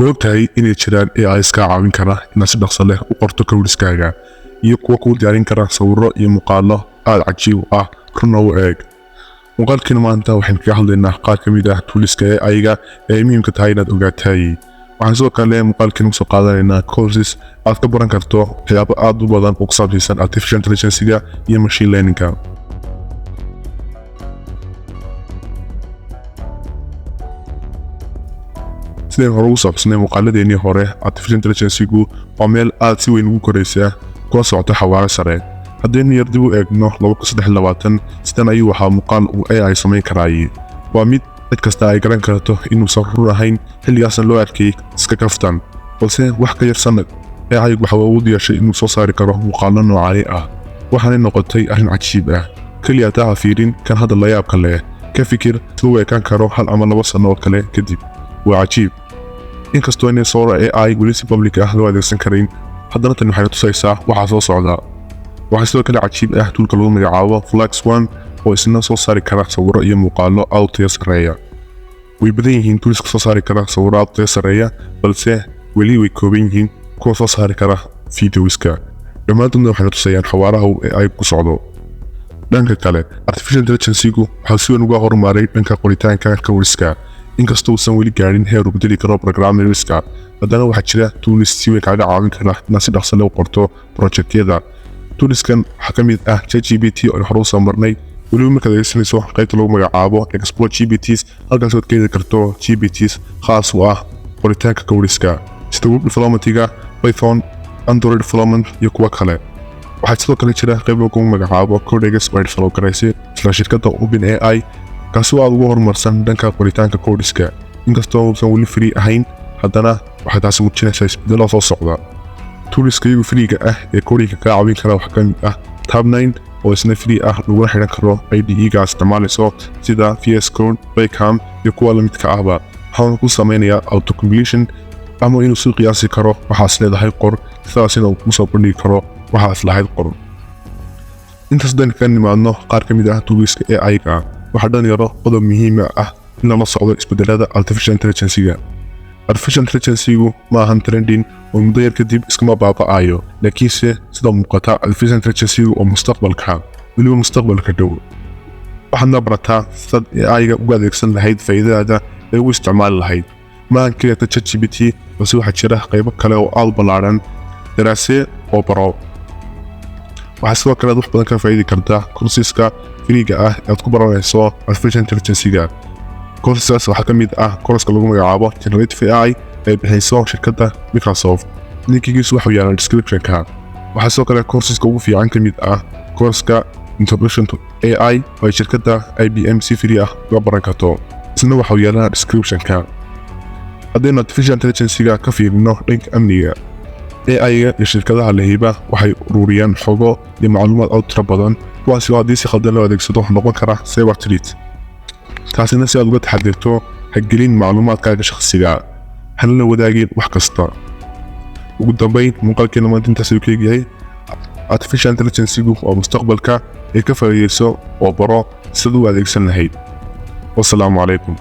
Ma ogtahay inay jiraan AI kaa caawin kara inaad si dhaqso leh u qorto codeskaaga iyo kuwa kuu diyaarin kara sawirro iyo muuqaallo aad cajiib u ah, runna u eeg? Muuqaalkiina maanta waxaynu kaga hadlaynaa qaar ka mid ah toolska AI-ga ee ay muhiimka tahay inaad ogaatay. Waxaan sidoo kale muuqaalkiina kusoo qaadanaynaa courses aad ka baran karto waxyaabo aad u badan oo ku saabsan artificial intelligence-ga iyo machine learning-ka. Sidaynu hore ugu saabsanay muuqaaladeenii hore, artificial intelligence-gu waa meel aad si weyn ugu koraysa kuna socota xawaare sare. Haddaynu yar dib u eegno 2023, sidan ayuu waxaa muuqaal uu AI samayn karaayay. Waa mid cid kasta ay garan karto inuusan run ahayn, xilligaasna loo arkayay iska kaftan. Balse wax ka yar sanad, AI waxa uu awood yeeshay inuu soo saari karo muuqaallo noocani ah, waxaanay noqotay arrin cajiib ah. Keliya taa ha fiirin kan hadda la yaabka leh, ka fikir siduu u ekaan karo 1 ama 2 sano oo kale kadib. Waa cajiib. Inkastoo inay Sora AI weli si public ah loo adeegsan karayn, haddana tani waxay tusaysaa waxaa soo socda. Waxaa sidoo kale cajiib ah toolka lagu magacaabo Flux One oo isna soo saari kara sawirro iyo muuqaallo aad u tayo sarreeya. Way badan yihiin toolska soo saari kara sawirro aad u tayo sarreeya, balse weli way kooban yihiin kuwa soo saari kara videoska. Dhammaantoodna waxay tusayaan xawaaraha uu AI ku socdo. Dhanka kale, artificial intelligence-gu waxaa si weyn uga horumaray dhanka qoritaanka codeska. Inkastoo uusan weli gaarin heer uu bedeli karo programmerska, haddana waxaa jira tools si weyn kaaga caawin kara inaad si dhaqso leh u qorto projectyada. Toolskan waxaa ka mid ah ChatGPT oo aynu hore usoo marnay, weliba markaad adeegsanayso qaybta lagu magacaabo Explore GPTs, halkaas ood ka heli karto GPTs khaas u ah qoritaanka codeska sida web developmentiga, Python, Android development iyo kuwa kale. Waxaa sidoo kale jira qayb lagu magacaabo Codex oo ay develop garaysay isla shirkadda OpenAI, kaasi oo aad ugu horumarsan dhanka qoritaanka codeska. Inkastoo uusan weli free ahayn, haddana waxay taasi muujinaysaa isbeddelo soo socda. Toolska iyagu freega ah ee codingka kaa caawin kara waxaa ka mid ah Tabnine oo isna free ah, laguna xidhan karo IDE-ga aad isticmaalayso sida VS Code, PyCharm iyo kuwa la midka ahba. Waxaana ku sameynayaa autocompletion ama inuu sii qiyaasi karo waxaas leedahay qor, sidaasina uu kusoo bandhigi karo waxaas lahayd qor. Intaas haddaynu kaga nimaadno qaar ka mid ah toolska AI-ga, waxaa dhalinyaro qodob muhiima ah in lala socdo isbedelada artificial intelligence-ga. Artificial intelligence-gu ma ahan trending oo muddo yar kadib iskama baaba'ayo, laakiinse sida muuqata artificial intelligence-gu oo mustaqbalka, weliba mustaqbalka dhow. Waxaadna barataa sidaad AI-ga uga adeegsan lahayd faa'iidadaada ee ugu isticmaali lahayd. Ma ahan keliya ChatGPT, balse waxaa jira qaybo kale oo aad u ballaaran. Daraasee oo baro. Waxaa sidoo kale aad wax badan ka faa'iidi kartaa courseska freega ah ee aad ku baranayso artificial intelligence-ga. Courseskaas waxaa ka mid ah courseska lagu magacaabo Generative AI ay bixiyso shirkadda Microsoft. Linkigiisu waxuu yaalaa description-ka. Waxaa sidoo kale courseska ugu fiican ka mid ah courseska Introduction to AI oo ay shirkadda IBM si free ah uga baran karto. Isna waxuu yaalaa description-ka. Haddaynu artificial intelligence-ga ka fiirino dhanka amniga, AI-ga iyo shirkadaha lahiba waxay ururiyaan xogo iyo macluumaad aad u tiro badan, kuwaasi oo haddii si khaldan loo adeegsado noqon kara cyber threat. Taasina si aad uga taxadirto, ha gelin macluumaadkaaga shakhsiga, hana la wadaagin wax kasta. Ugu dambayn, muuqaalkeena maanta intaas ayuu ka egyahay. Artificial intelligence-gu waa mustaqbalka ee ka faa'iidayso oo baro sidaad u adeegsan lahayd. Wasalaamu calaykum.